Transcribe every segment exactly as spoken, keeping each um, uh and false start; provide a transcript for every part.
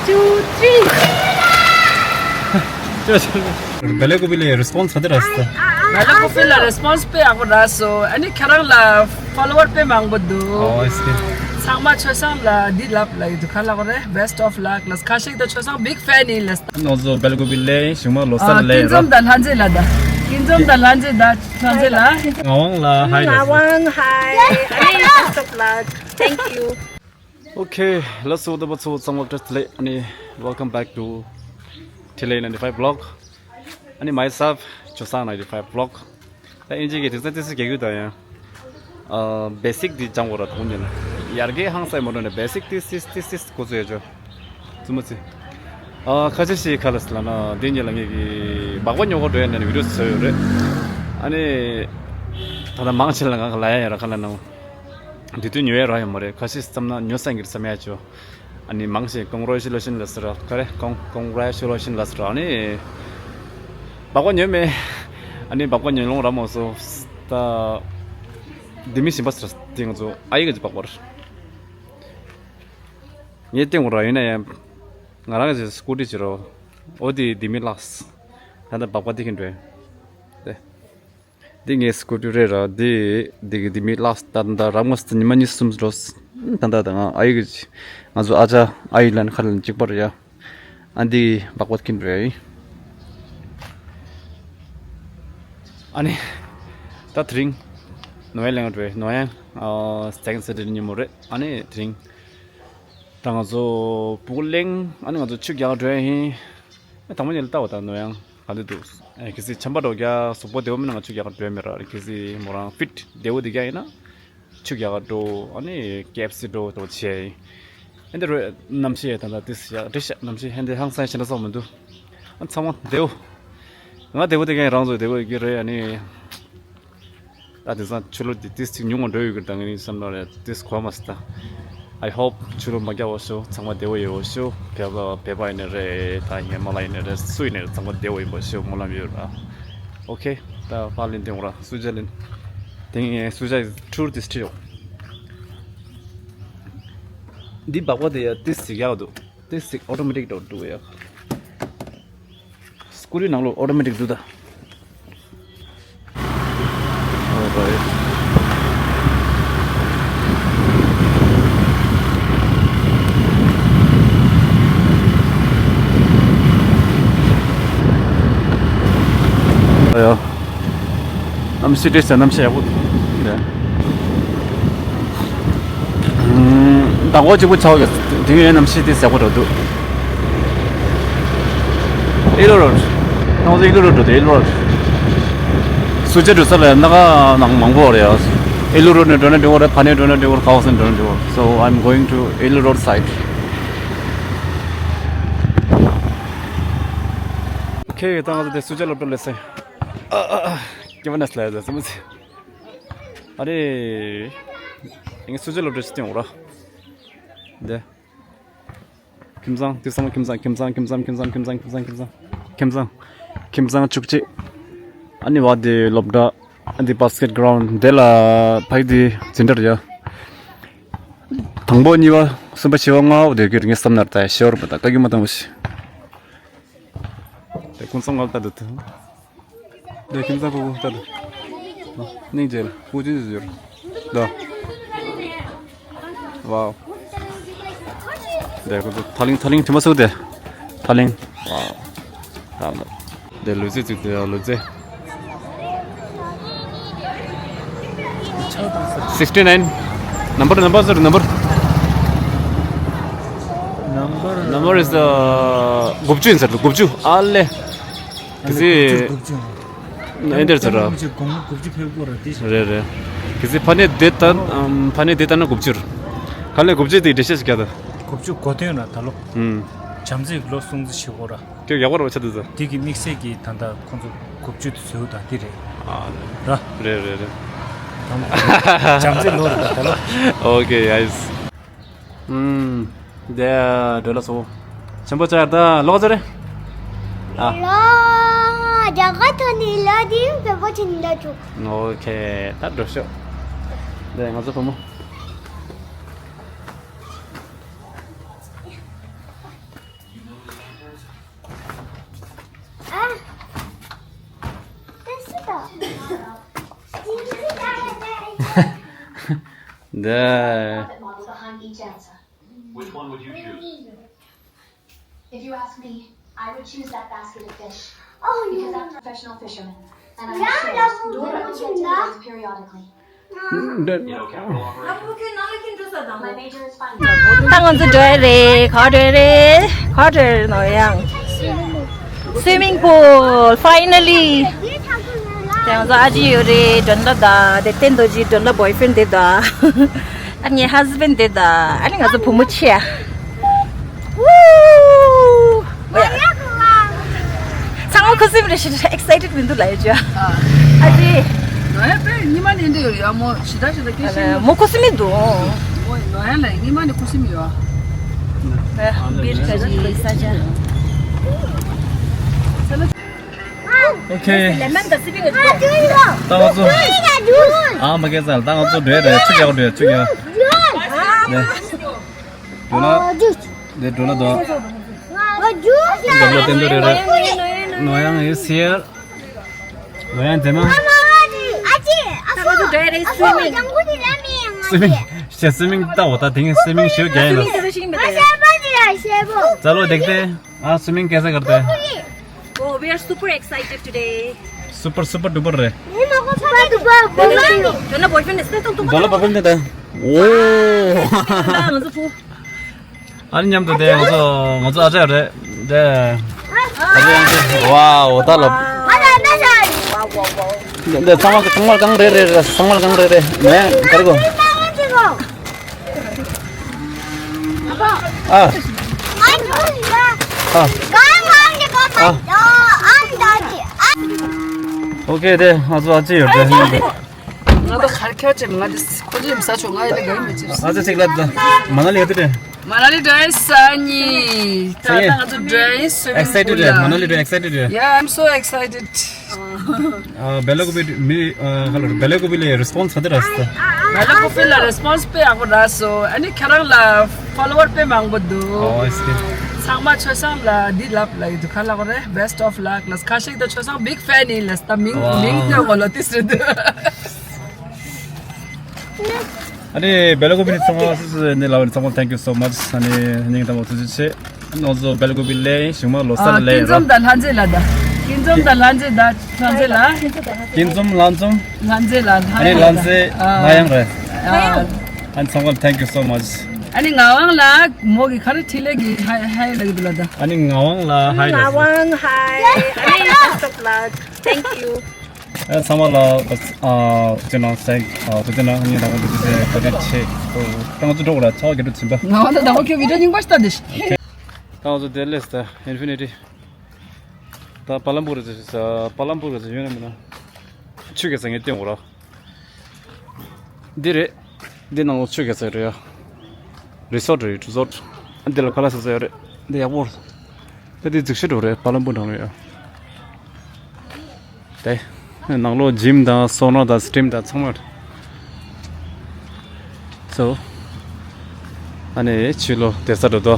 Two, three. བེ་ལེ་ཀོ་པི་ལ་རེ་སི་པོན་སི་ག་འདྲ་རག་སོང་། བེ་ལེ་ཀོ་པི་ལ་རེ་སི་པོན་སི་དཔེ་ཡག་པོ་རག་སོང་། ཨ་ནི་ཁྱེད་རང་ལ་ཕོ་ལོ་ཝར་དཔེ་མང་པོ་འདུག། ཨོ་ཨེ་སི་ཀེ། ཚང་མ་ཆོས་སང་ལ་འདི་ལབ་ལ་ཡི་འདུག་ག་ལབ་དགོས་རེད། Best of luck ལ། ཁ་ཤས་ད་ཆོས་སང་བིག་ཕེན་ཡིན་ལ། ང་ཚོ་བེ་ལེ་ཀོ་པི་ལ་ཞིག་མ་ལོ་ས་ལ་ཡིན་ར། ཀུན་འཛོམས་དང་ལྷ་མཛེས་ལ་ད། ཀུན་འཛོམས་དང་ལྷ་མཛེས་ད་ལྷ་མཛེས་ལ། ངག་དབང་ལ་ཧའི་ལ། ངག་དབང་ཧའི། ཨ་ནི་best of luck. Thank you. Okay, let's go to the Tsawang Lobda. Welcome back to T L A ninety-five vlog. ཨ་ནི་myself, Chosang ninety-five vlog. ད་ཨིན་ཇི་གི་དེང་སང་ཏི་སི་རྒྱག་གི་ད་ཡང་། བེ་སིག་དེ་སྦྱང་དགོས་ར་དང་ཉིན་ཡར་རྒྱས་ཧང་སང་མ་འགྲོ་ནས་བེ་སིག་ཏི་སི་ཏི་སི་འགོ་ཚུགས་ཡ་ཅོ། ཙུ་མ་ཙི། ཨ་ཁ་ཆེ་ཞིག་ག་ལ་སི་ལ་ན་དེ་ཉིན་ལ་ངེད་ཀྱི་སྦག་སྦག་ཉོ་གོ་འགྲོ་ཡ་ནས་བི་ཌིའོ་བཟོས་ཡོད་རེད། ཨ་ནི་ད་ལྟ་མང་ཆེ་ལ་ང་ག་ལ་ཡ་ཡ་ར་ག་ལ་ན། དེ་དུས་ཉོ་ཡ་རག་ཡོད་མ་རེད། ཁ་ཤས་བསམ་ན་ཉོ་སང་གིར་བསམ་ཡ་ཅོ། ཨ་ནི་མང་ཆེ་congratulation ལ་ཟེར་ར་ག་རེ་con- congratulation ལ་ཟེར་ར། ཨ་ནི་སྦག་སྦག་ཉོས་མེད། ཨ་ནི་སྦག་སྦག་ཉོས་ལོང་ར་མ་སོ། ད་དེ་མི་ཞིམ་པ་ཟེར་ར་དེ་ང་ཚོ་ཨ་ཡི་ག་ཅི་སྦག་སྦག་ར། ངས་སྟེང་འོ་ར་ཡིན་ན་ཡང་ང་རང་གི་སྐུ་དྲི་བྱེད་རོགས། ཨོ་དེ་དེ་མི་ལགས། ད་ལྟ་སྦག་སྦག་དེ་གིན་འགྲོ། དེ། འདི་ངའི་སྐུ་དྲི་རེད་ར། འདི་འདི་གི་འདི་མི་ལགས་ད་ད་རང་མོ་སི་ཉི་མ་གཉིས་གསུམ་འགྲོ། ད་ད་ད་ང་ཨ་ཡི་གི་ང་ཚོ་ཨ་ཅག་ཨ་ཡི་ལན་ཁ་ལན་གཅིག་པར་ཡ། ཨ་འདི་སྦག་སྦག་གིན་རེད། ཨ་ནི་ད་དེ་རིང་ནོ་ཡང་ལེང་རེད། ནོ་ཡང་ཨ་སེ་ཀེན་ཌ་སེ་ཊར་ཌེ་ཉིན་མོ་རེད། ཨ་ནི་དེ་རིང་ད་ང་ཚོ་སྦུག་གུ་གླེང་། ཨ་ནི་ང་ཚོ་ཆུ་རྒྱག་འགྲོ་ཡ་ཡིན། ཨ་དང་པོ་ཉིད་ལ་ལྟ་བ་དང་ནོ་ཡང་ག་འདི་འདུག། ཨ་གལ་སྲིད་ཆམ་པ་འགྲོ་རྒྱ་གཟུགས་པོ་བདེ་བོ་མིན་ན་ང་ཆུ་རྒྱག་འགྲོ་ཡ་མེད་ར། གལ་སྲིད་མོ་རང་ཕིཊ་བདེ་བོ་དེ་རྒྱ་ཡིན་ན་ཆུ་རྒྱག་འགྲོ། ཨ་ནི་ཀེ་ཨེཕ་སི་འགྲོ་འགྲོ་བྱས་ཡིན། ཨ་འདི་རོ་གནམ་གཤིས་ད་ལྟ་ཏིས་ཡ་རེད་ཤག། གནམ་གཤིས་ཧན་དེ་ཧང་སང་ཞེ་འདྲ་སོགས་མི་འདུག། ཨ་ཚང་མ་བདེ་བོ། ང་བདེ་བོ་དེ་ག་ཡིན། རང་ཚོ་བདེ་བོ་ཡོད་ཀྱི་རེད། ཨ་ནི། ད་དེང་སང་ཆུ་ལོག་དེ་ཏིས་ཅིག་ཉུང་བ་འགྲོ་ཡོད་ཀྱི་རེད། ད་ངས་བསམ་ན་རེད་ཏིས་གོ་མ་སི་ད། I hope ཆུ་ལོག་མ་རྒྱག་པ་ཤོག། ཚང་མ་བདེ་བོ་ཡོད་པ་ཤོག། བོད་པ་བོད་པ་ཡིན་ནའི་རེད། ད་ཧི་མ་ལ་ཡིན་ནའི་རེད། སུ་ཡིན་ནའི་རེད། ཚང་མ་བདེ་བོ་ཡིན་པ་ཤོག་སྨོན་ལམ་ཡོད་ར། ཨོ་ཁེ། ད་ཕར་ལེན་དེ་འོང་ར། སུ་ཇ་ལེན། དེ་ངས་སུ་ཇ་ཊུར་ཏིས་ཁྲིད་ཡོང་། འདི་སྦག་སྦག་དེ་ཡ་ཏིས་ཅིག་ཡག་འདུག། ཏིས་ཅིག་ཨོ་ཊོ་མེ་ཊིག་འགྲོ་འདུག་ཡ། སྐུ་རི་ནང་ལོགས་ཨོ་ཊོ་མེ་ཊིག་འདུག་ད། Alright. ཨ་ཡ། གནམ་གཤིས་དེ་ས་གནམ་གཤིས་ཡག་པོ་འདུག། ཨམ། ཟླ་ངོ་གཅིག་པུ་ཆགས་ཡོད། དེ་ཡང་གནམ་གཤིས་དེ་ཟེར་གོ་འགྲོ་འདུག། ཨེ་ལོ་རོ་ཌི། ང་ཚོ་ཨེ་ལོ་རོ་ཌི་འགྲོ་འདུག། ཨེ་ལོ་རོ་ཌི། སུ་ཇ་འགྲོ་ས་ལ་སྣ་ཁ་ནང་མང་པོ་རེད་ཡ། ཨེ་ལོ་རོ་ཌི་ནས་འགྲོ་ན་འགྲིག་གི་རེད། ཕ་ནས་འགྲོ་ན་འགྲིག་གི་རེད། ག་པ་སེ་འགྲོ་ན་འགྲིག་གི་རེད། So I'm going to Elo Road side. Okay, ད་ང་ཚོ་དེ་སུ་ཇ་སློབ་གྲྭ་སླེབས་སོང་། ཨ་ཨ་ཨ། སྐྱེ་བ་ནས་སླེབས་སོང་། སུ་མ་ཚེ། ཨ་རེ། ངས་སུ་ཇ་སློབ་གྲྭ་ཞིག་སྟོན་འོང་ར། འདི། ཁྱིམ་ཚང་དེ་ཚང་མ་ཁྱིམ་ཚང་། ཁྱིམ་ཚང་བཅུ་གཅིག། ཨ་ནི་བ་དེ་སློབ་གྲྭ། ཨ་ནི་བ་དེ་བྷ་སི་ཀེཊ་གྷ་རའུན་དེ་ལ་ཕ་གི་དེ་འཛིན་གྲྭ་རེད་ཡ། དང་པོ་གཉིས་པ་གསུམ་པ་བཞི་པ་ལྔ་པ་དེ་གྱུར་ངས་བསམ་ན་ད་ཤོར་མ་ད་ཀ་གི་མ་དང་བ་ཞིག། དེ་ཀུན་སང་ངལ་ལྟ་དུ་ཐུ། དེ་ཁྱིམ་ཚང་ཕུ་བོ་ལྟ་དུ། སྙིང་རྗེ་ལ་ཕུ་ཅི་ཟེར། ལ། ཝའོ། དེ་ཀུན་སང་ཐ་ལིང་ཐ་ལིང་ཁྱིམ་པ་སུ་དེ། ཐ་ལིང་། ཝའོ། ད་ལ། དེ་ལུས་རྩལ་བཙུགས་དེ་ལུས་རྩལ། Sixty nine. Number, number, sir, number. Number. Number is the དགུ་བཅུ་ཡིན་ཟེར། དགུ་བཅུ། ཨ་ལེ། གལ་སྲིད། དགུ་བཅུ། ཨེ་འདྲ་ཟེར་ར། དགུ་བཅུ་དགུ་བཅུ་ཕེབས་དགོས་ར་དེ་ཞིག། རེད་རེད། གལ་སྲིད་ཕ་ནས་བསྡད་ད། ཨམ། ཕ་ནས་བསྡད་ད་ན་དགུ་བཅུ་ར། ག་ལེ་དགུ་བཅུ་དེ་འགྲེལ་བཤད་ཞིག་རྒྱག་ད། དགུ་བཅུ་གོ་དོན་ར་ད་ལོ། ཨུམ། བྱམས་བརྩེའི་ལོ་སྲུང་བརྩི་ཞུ་དགོས་ར། ཁྱོད་ཡག་པོ་ར་བ་ཆ་འདུག་ཟེར། དེ་གི་དམིགས་བསལ་གྱི་ད་ལྟ་ཁོང་ཚོ་དགུ་བཅུ་དེ་བཟོས་དང་དེ་རེད། ཨ། ར། རེད་རེད་རེད། ད་ལོ། བྱམས་བརྩེའི་ལོ་རེད་ད་ད་ལོ། ཨོ་ཀེ་གྷའི་སི། ཨུམ། དེ་འདྲ་ལ་སོ། ཆེན་པོ་ཆགས་ད་ལོག་ཚར་རེད། ཨ། ལོ། རྒྱ་གར་ཐོན་ནས་ལོ་དེ་བོད་པ་ཆེན་འདྲ་བྱུང་། ཨོ་ཁེ། ད་འགྲོ་ཤོག། དེ་ང་ཚོ་བུ་མོ། Yeah. Puppet model behind each answer. Which one would you choose? If you ask me, I would choose that basket of fish. Oh, because I'm a professional fisherman, and I have shows where I get to bathe periodically. You know, capital operations. My major is finance. ད་ང་ཚོ་འགྲོ་ཡ་རེད། ག་པར་འགྲོ་ཡ་རེད། ག་པར་འགྲོ་ཡ་རེད། ནོར་ཡང་། Swimming pool, finally. དེ་ང་ཚོ་ཨ་ཅེ་ཡོད་རེད། མགྲོན་བརྡ་ད། དེ་བསྟན་རྡོ་རྗེའི་མགྲོན་བརྡ་boyfriend དེ་ད། ཨ་ནི་husband དེ་ད། ཨ་ནི་ང་ཚོ་བུ་མོ་ཆེ་ཡ། Woo! ཚང་མ་ཁུ་སིམ་རེད་ཤི། excited མི་འདུག་ལབ་ཡོད་ཅོ། ཨ་ཅེ། ནོར་ཡང་དཔེ་ཉི་མ་ནས་འདི་ཡོད་ཡ། མོ་ཞེ་དྲག་ཞེ་དྲག་སྐད་ཤེས་མོ་ཁུ་སིམ་མི་འདུག་མོ་ནོར་ཡང་ལ་ཉི་མ་ནས་ཁུ་སིམ་ཡོད། Okay. ད་ང་ཚོ། ཨ་མ་སྐལ་བཟང་། ད་ང་ཚོ་འགྲོ་ཡ་རེད། ཆུ་རྒྱག་འགྲོ་ཡ། ཆུ་རྒྱག་ནས། འགྲོ་ན། འདི་འགྲོ་ན་དོ། འདི་འགྲོ་ན་དེ་འདྲ་རེད་རེད། ནོར་ཡང་is here. ནོར་ཡང་དེ་ན། Swimming. Swimming. ཞེས་swimming ལྟ་འོ། ད་དེང་swimming ཞུ་རྒྱ་ཡིན་ལ། चलो देखते हैं। हाँ, swimming कैसे करते हैं? Oh, we are super excited today. Super, super duper རེད། Super duper. ཡོད་ན་boyfriend དེ་ད་ལྟ་boyfriend དེ་ད། ཨོ། ང་ཚོ་བུ། ཨ་ནི་མཉམ་དུ་དེ་ང་ཚོ་ང་ཚོ་ཨ་ཅག་རེད་དེ། ཨ་ཅག་ཡང་དེ། ཝའོ། ད་ལོ། འདི་ཚང་མ་ཚང་མ་གང་རེད་རེད་རེད། ཚང་མ་གང་རེད་རེད། ནས་ག་རེ་གོ། ཨ། ཨ། ཨོ་ཁེ། དེ་ང་ཚོ་ཨ་ཅེ་ཡོད་དེ། ང་ད་ཁར་ཁྱོད་ཅེ། ང་དེ་ཁོ་ཅེ་མི་ས་ཆོག་ང་ཡི་ལ་ག་ཡི་མི་ཅེ། ཨ་ཅེ་ཅིག་ལ་ད་མ་ན་ལི་ཡོད་དེ། མ་ན་ལི་འགྲོ་ཡི་ས་ཉི། ད་ད་ང་ཚོ་འགྲོ་ཡི་swimming pool ལ། Excited རེད། མ་ན་ལི་འགྲོ་excited རེད། Yeah, I'm so excited. ཨ། སྦེ་ལ་ཀོ་པི་མི། ཨ། ཧ་ལོ། སྦེ་ལ་ཀོ་པི་ལ་response ག་འདྲ་རག་སོང་། སྦེ་ལ་ཀོ་པི་ལ་response དཔེ་ཡག་པོ་རག་སོང་། ཨ་ནི་ཁྱེད་རང་ལ་follower དཔེ་མང་པོ་འདུག་ཨོ། ཨེ་སི་ཀེ། ཚང་མ་ཆོས་བཟང་ལ་འདི་ལབ་ལ་ཡི་འདུག་ག་ལབ་དགོས་རེད། Best of luck ལ། ཁ་ཤས་ཀྱིས་ད་ཆོས་བཟང་big fan ཡིན་ལབ། ད་མིང་། ཨོ། མིང་ཐོས་གོ་ལོ་ཏིས་རེད་འདུག་ཨ་ནི་སྦེ་ལ་ཀོ་པི་ནི་ཚང་མ་སུ་སུ་ནི་ལབ་ནི་ཚང་མ་thank you so much། ཨ་ནི་སྙིང་ཐག་པ་ཐུགས་རྗེ་ཆེ། ང་ཚོ་སྦེ་ལ་ཀོ་པི་ལ་ཞིང་མ་ལོ་ས་ལ་ལ་ཡིན་རོ། ཀུན་འཛོམས་དང་ལྷ་མཛེས་ལ་ད། ཀུན་འཛོམས་དང་ལྷ་མཛེས་ད་ལྷ་མཛེས་ལ། ཀུན་འཛོམས་ལྷ་འཛོམས། ལྷ་མཛེས་ལ་ལྷ། ཨ་ནི་ལྷ་མཛེས་ལྷ་དབྱངས་རེད། ཨ་ནི་ཚང་མ་thank you so much། ཨ་ནི་ངག་དབང་ལ་མོ་གི་ག་རེ་འཕྲིན་ལས་ཀྱི་ཧའི་ཧའི་ལབ་ཀྱི་འདུག་ལ་ད། ཨ་ནི་ངག་དབང་ལ་ཧའི་ལབ། ངག་དབང་ཧའི། ཨ་ནི་best of luck. Thank you. ཨ། ཚང་མ་ལ་ཨ་ཐུགས་རྗེ་གནང་། ཐུགས་རྗེ་གནང་། ངས་ད་ག་འདི་འདྲ་བཀའ་དྲིན་ཆེ། ད་ང་ཚོ་འགྲོ་དགོས་ར། ཚ་བ་རྒྱ་སྒྲོག་ཚིམ་པ། ང་ད་ད་ཁྱོད་video རྙིང་པ་ཞིག་ལྟ་དེ། ད་ང་ཚོ་དེ་སླེབས་ད་Infinity། ད་པ་ལམ་པུར་རེད་ཟེར། པ་ལམ་པུར་རེད་ཟེར། ཡོད་ན་མིན་ན། ཆུ་རྐྱལ་ས་ངས་བསྟན་འོ་ར། འདི་རེད། འདི་ནང་ལོགས་ཆུ་རྐྱལ་ས་རེད་ཡ། Resort རེད། Resort། འདི་ལ་ཁ་ལག་ཟ་ས་ཡོད་རེད། འདི་ཡག་པོ་རེད། ད་འདི་རྫིག་ཤོས་འགྲོ་རེད། པ་ལམ་པུར་ནང་ལ་ཡ། དེ་ནང་ལོགས་gym དང་sauna དང་steam དང་ཚང་མ་རེད། So། ཨ་ནི་ཕྱི་ལོགས་དེ་ས་འགྲོ་དོ།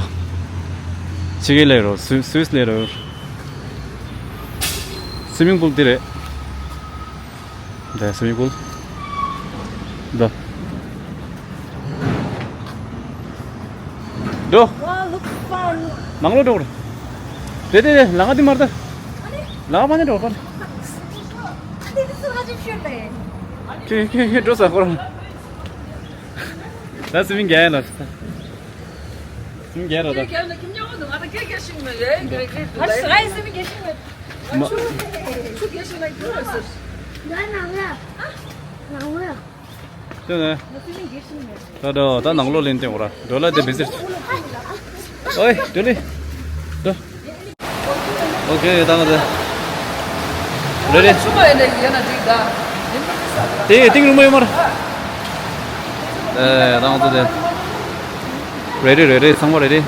ཕྱི་རྒྱལ་ལ་རོ། སུ་སུད་སི་ལ་རོ། Swimming pool འདི་རེད། འདི་swimming pool། འདི། འགྲོ། Wow, looks fun. ནང་ལོགས་འགྲོ་དགོས་རེད། དེ་དེ་དེ་ལ་ང་འདི་མར་ད། ལ་ང་མ་ནི་འགྲོ་གོ། ཁྱོད་ཁྱོད་ཁྱོད་འགྲོ་ས་ཁོ་རང་། ད་སུ་མིང་རྒྱལ་ལ། སུ་མིང་རྒྱལ་ར་ད། རྒྱལ་ལ་ཁྱིམ་ཉག་པོ་འདུག་ང་ད་སྐད་རྒྱག་ཤེས་མེད་རེད། རེད་རེད། ང་ཞུ་ཨེ་སུ་མིང་རྒྱལ་ཤེས་མེད། ང་ཆུ་ཆུ་རྒྱལ་ཤེས་ལ་རྒྱུ་ར་ཟེར། ང་ནང་ལ། ནང་ལ། ཁྱོད་ནས། ང་སུ་མིང་རྒྱལ་ཤེས་མེད། ད་ད་ད་ནང་ལོགས་ལེན་ཏེ་འོ་ར། འགྲོ་ལ་དེ་བེ་ཟེར། ཨོའི་འགྲོ་ལི། འགྲོ། ཨོ་ཁེ། ད་ང་ཚོ་རེ་རེ། ཆུ་མ་ཡིན་ན་ཡིན་ན་འགྲིག་ད། དེ་གཏིང་རུ་མ་ཡོད་མ་རེད། ཨེ། ད་ང་ཚོ་དེ་རེ་རེ་རེ་རེ། ཚང་མ་རེ་རེ།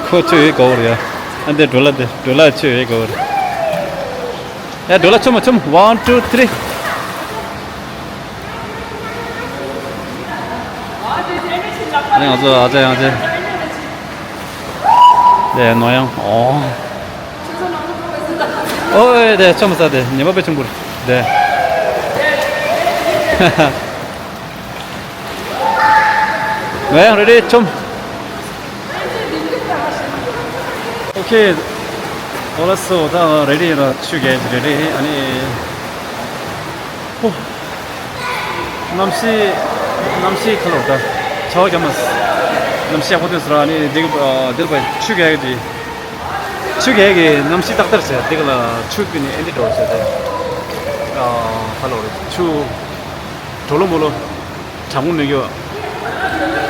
ཁོ་ཆུ་ཡོད་གོ་རེད་ཡ། ཨ་འདི་འགྲོ་ལ་དེ་འགྲོ་ལ་ཆུ་ཡོད་གོ་རེད། ཡ་འགྲོ་ལ་ཆོམ་ཆོམ། One, two, three། ཨ་ནི་ང་ཚོ་ཨ་ཅག་ཡང་ཅེ། དེ་ནོ་ཡང་། ཨོ། ཨོ་དེ་ཆོམ་ས་དེ་ཉི་མ་པའི་ཆུང་བུར་དེ། ང་ཡང་རེ་རེ་ཆོམ། ཨོ་ཁེ། ཨོ་ལ་སོ་ད་རེ་རེ་ར་ཆུ་གས་རེ་རེ་ཨ་ནི། ཧོ། གནམ་གཤིས། གནམ་གཤིས་ཁ་ལོ་ད། ཆར་པ་རྒྱབ་མ་སོང་། གནམ་གཤིས་ཡག་པོ་ཐོན་སོང་ར་ཨ་ནི་འདི་ག་འདིར་བ་ཆུ་གས་ཀྱི། ཆུ་གས་ཀྱི་གནམ་གཤིས་ཏག་ཏག་བྱས་འདི་ག་ལ་ཆུ་ཀུན་ནས་ཨེ་འདི་འགྲོ་བྱས་ཏེ། ཨ་ཁ་ལོ་རེ་ཆུ། གྲོ་ལོ་མོ་ལོ། གྲང་མོ་མེད་རྒྱུ།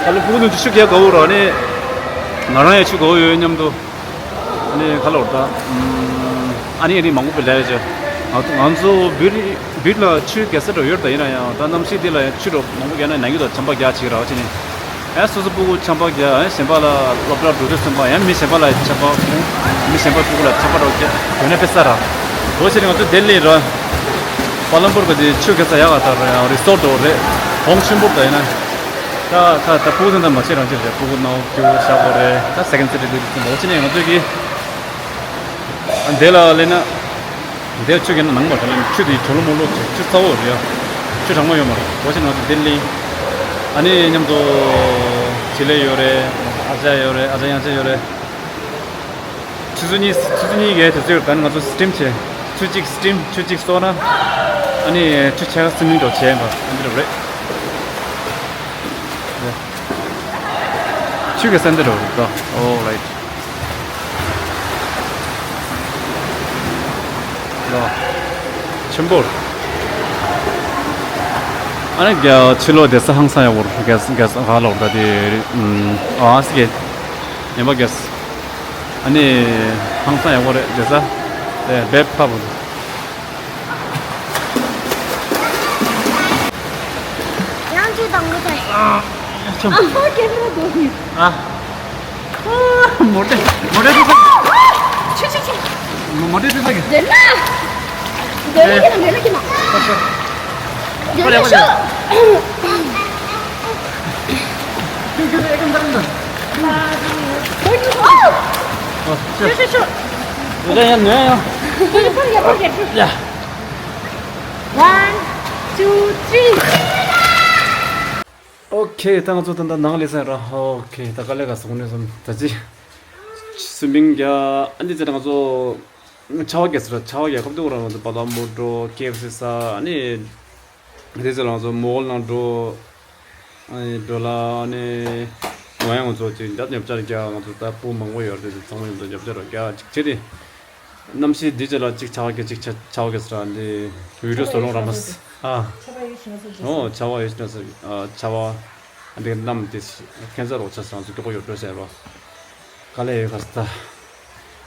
ཨ་ལོ་ཕུག་ནུ་ཆུ་གས་ག་འུ་ར་ཨ་ནི། ང་རང་ཡང་ཆུ་ག་འུ་ཡོད་མཉམ་དུ། ཨ་ནི་ཁ་ལོ་རེ་ད། ཨ་ནི་ཨ་ནི་མང་པོ་ལས་བྱས། ང་ཚོ་བིར་བིར་ལ་ཆུ་གས་ས་འགྲོ་ཡོད་ད་ཡིན་ན་ཡང་ད་གནམ་གཤིས་འདི་ལ་ཡང་ཆུ་འགྲོ་མང་པོ་རྒྱག་ན་ནང་གི་དང་ཆམ་པ་རྒྱག་ཅིག་ར་བ་ཅི་ནི། ཨེ་སོ་སོ་སྤུ་གུ་ཆམ་པ་རྒྱག་ཨེ་གཞན་པ་ལ་སློབ་གྲྭ་འགྲོ་དུས་ཙམ་པ་ཡང་མི་གཞན་པ་ལ་ཆམ་པ་སྤུ་མི་གཞན་པ་སྤུ་གུ་ལ་ཆམ་པ་རོགས་རྒྱག་དོན་ནས་དཔེ་ས་ར། འོ་ཕྱིར་ང་ཚོ་ལྡི་ལི་ར། པ་ལམ་པུར་ག་དེ་ཆུ་གེ་ས་ཡག་ག་ད་ར་ཡང་རི་སོར་དོ་རེད། གོང་ཆེན་པོ་ད་ཡིན་ན། ད་ད་ད་སྤུ་གུ་ཚང་ད་མ་ཆེ་རང་ཆེ་རེད་སྤུ་གུ་ནང་རྒྱུ་ཞག་པོ་རེད་ད་སེ་ཀན་སི་ཊི་དེ་དུས་ཙམ་པ་འོ་ཕྱིར་ནས་ང་ཚོ་གི། འདི་ལ་སླེབས་ན། འདིར་ཆུ་གི་ནང་མ་ག་ལེན་ཆུ་དེ་གྲོ་ལོ་མོ་ལོ་ཆུ་ཆུ་ཚ་བོ་རེད་ཡ། ཆུ་གྲང་མོ་ཡོད་མ་རེད་འོ་ཕྱིར་ང་ཚོ་འདིར་སླེབས། ཨ་ནི་མཉམ་དུ་བྱི་ལེ་ཡོད་རེད། ཨ་ཅག་ཡོད་རེད། ཨ་ཅག་ཡང་ཅག་ཡོད་རེད། ཆུ་ཚོད་གཉིས་ཆུ་ཚོད་གཉིས་ཀའི་དུས་ཚོད་ཡོད་ད་ནི་ང་ཚོ་སི་ཊིམ་བྱས། ཆུ་གཅིག་སི་ཊིམ་ཆུ་གཅིག་གསོག་ན། ཨ་ནི་ཆུ་ཆ་ག་སིམ་མིང་འགྲོ་བྱས་ཡིན་པ་ཨ་འདི་རེད། ཆུ་གི་སན་འདི་རེད་ད། ཨོ་རའིཊ། ལོ། ཆེན་པོ། ཨ་ནི་རྒྱ་ཕྱི་ལོགས་བསྡད་ས་ཧང་སང་ཡག་པོ་རེད་རྒྱ་རྒྱ་ག་ལོག་ད་དེ་ཨ་སི་གེ་ཉན་པ་རྒྱ། ཨ་ནི་ཧང་སང་ཡག་པོ་རེད་བསྡད་ས་དེ་བེབ་ཕ་བུ། ཡང་ཅི་དང་མི་དང་། ཨ་ཁེ་ར་དོ་ཨ། མོ་ཊ་མོ་ཊ་དུ་ས། ཆི་ཆི་ཆི། མོ་ཊ་དུ་ས་གི། དེ་ན། དེ་ལ་ཀི་ན་དེ་ལ་ཀི་ན། དེ་ལ་ཤོ། ཤོ་ཤོ་ཤོ། དེ་ལ་ཡང་ནོན་ཡང་། ཡ། One, two, three. ཨོ་ཁེ། ད་ང་ཚོ་ད་ལྟ་ནང་སླེབས་ཚར་ར། ཨོ་ཁེ། ད་དཀའ་ལས་ཁག་སོང་ནས་སོང་ད་ཅི། སུ་མིང་རྒྱ་ཨ་འདི་ཚེ་ང་ཚོ་ཆར་པ་རྒྱག་ཟེར་ར་ཆར་པ་རྒྱག་སྐབས་དུས་ར་ང་ཚོ་པ་ལ་མོ་འགྲོ་ཀེ་ཨེཕ་སི་ས་ཨ་ནི་འདི་ཚེ་ང་ཚོ་མོལ་ནང་འགྲོ་ཨ་ནི་འགྲོ་ལ་ཨ་ནི་ང་ཡང་ང་ཚོ་ཅིག་འདྲ་ཉོ་ཆ་རྒྱག་ང་ཚོ་ད་སྤུ་མང་པོ་ཡོད་རེད་ཚང་མ་ཡོད་ཚོ་ཉོ་ཆ་ར་རྒྱག་ཅིག་ཅི་རེད། གནམ་གཤིས་འདི་ཅི་ལ་གཅིག་ཆར་པ་གི་གཅིག་ཆ་ཆར་པ་གི་ཟེར་འདི་བི་ཌིའོ་བཟོ་ལོང་ར་མ་ཟེར་ཨ། ཆར་པ་ཡོད་ཤིང་ཟེར་ཨོ་ཆར་པ་ཡོད་ཤིང་ཟེར་ཨ་ཆར་པ་འདི་གནམ་འདི་ཁེན་སར་རོགས་ཆ་སང་ཚུ་ཀྱོག་ཡོད་འགྲོ་ཟེར་རོ། ག་ལེ་ཡོད་ག་ཟེར་ད།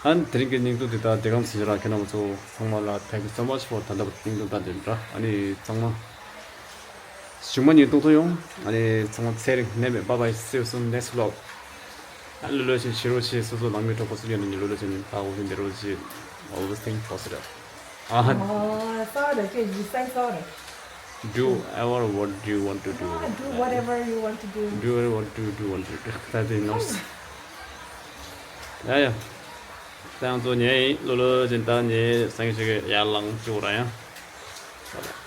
ཨ་ནི་དེ་རིང་གི་སྙིང་སྡུག་འདི་དག་འདི་གམ་ཟེར་ར་ཁྱེད་རྣམ་ཚོ་ཚང་མ་ལ་thank you so much for ད་ལྟ་བར་སྙིང་སྡུག་ད་འདི་འདྲ་ཨ་ནི་ཚང་མ། གཞུག་མ་ཉིན་གཏོང་ཐུབ་ཡོང་། ཨ་ནི་ཚང་མ་ཚེ་རིང་ནད་མེད་bye bye see you soon next vlog. ཨ་ལོ་ལོ་ཞིག་ཤི་རོ་ཞིག་སོ་སོ་ནང་མི་གྲོགས་པོ་སུ་ཡོད་ན་ཉིན་ལོ་ལོ་ཞིག་ཉིན་ད་འོ་ཟིན་དེ་རོ་ཞིག always think positive. ཨ་ཧ། ཨ་སོ་རེད་ཁྱེད་ཡིད་སེང་སོ་རེད། Do ever what do you want to do. Do whatever you want to do. Do whatever what do you do want to do. ད་དེ་ནོར་སི། ཡ་ཡ། ད་ཡང་ཚོ་ཉེ་ཡིན་ལོ་ལོ་ཞིག་ད་ཉེ་སང་ཞིག་ཡར་ལངས་བཅུག་ར་ཡང་།